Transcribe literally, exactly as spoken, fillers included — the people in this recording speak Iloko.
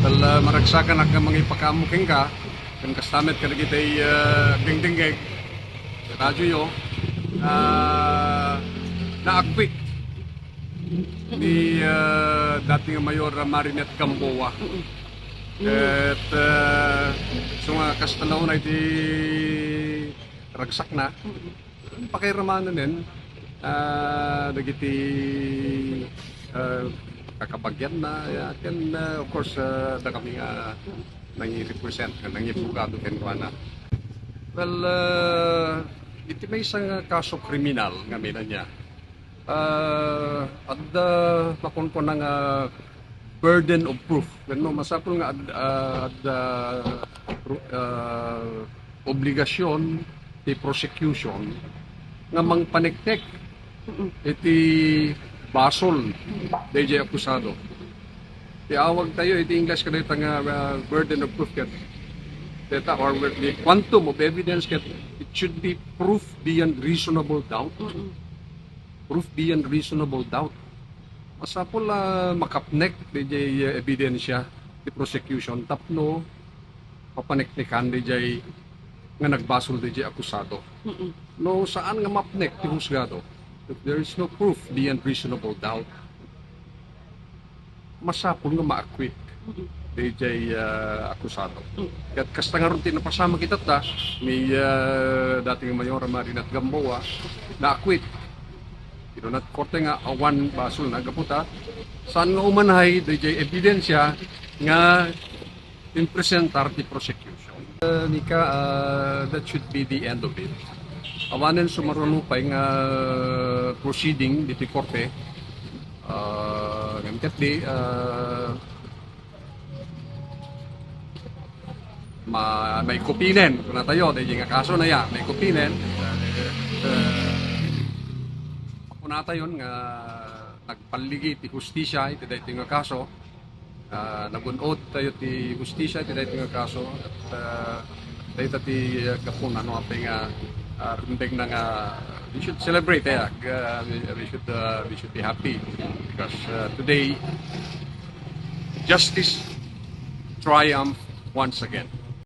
Well, ah, maragsakan nga mangipakaammo kenka, ken kasta met kadagiti, ah, agdengdengngeg, radyoyo, ah, na-acquit ni, ah, dati nga Mayor, ah, Marinette Gamboa. Ket, ah, so nga kasta la unay ti ragsakna, pakairamananen, ah, dagiti, ah, kakabagianna, ya, ken, ah, of course, ah, dakami nga nangirepresent, nga nangiabogado kenkuana. Well, ah, iti maysa nga kaso kriminal nga minanya, ah, adda makunkuana nga burden of proof. Wenno, masapul nga ad-, ah, adda, ah, obligasyon ti prosecution nga mangpaneknek iti basol dayjay akusado. Ti awagtayo iti English kadayta nga, ah, burden of proof ket data, or the quantum of evidence ket it should be proof beyond reasonable doubt. Proof beyond reasonable doubt. Masapul a makapnek dayjay, eh, ebidensya ti prosecution tapno papaneknekan dayjay nga nagbasol dayjay akusado. No saan nga mapnek ti husgado, if there is no proof beyond reasonable doubt, masapul nga ma-acquit dayjay, ah, akusado. Ket kasta ngarud ti napasamak itatta ni, ah, dating Mayor Marinette Gamboa, na-acquit. Kinuna ti korte nga awan basolna gapu ta saan nga umanay dayjay ebidensya nga impresentar ti prosecution. Uh, Nika, uh, that should be the end of it. Awanen sumaruno pay nga proceeding diti korte. Uh, ngem ket di, uh, ma-, maikupinen, kunatayo, daydi nga kaso na ya, maikupinen. Uh, kunatayon nga nagpalligi ti hustisia iti daytoy nga kaso. Ah, nagun-od tayo ti hustisia iti daytoy nga kaso. At, ah, dayta ti, ah, gapuna, no, apay nga, ah, rundeng na nga, we should celebrate, eh, ag-, ah, we, we should, ah, we should be happy because, ah, today, justice triumph once again.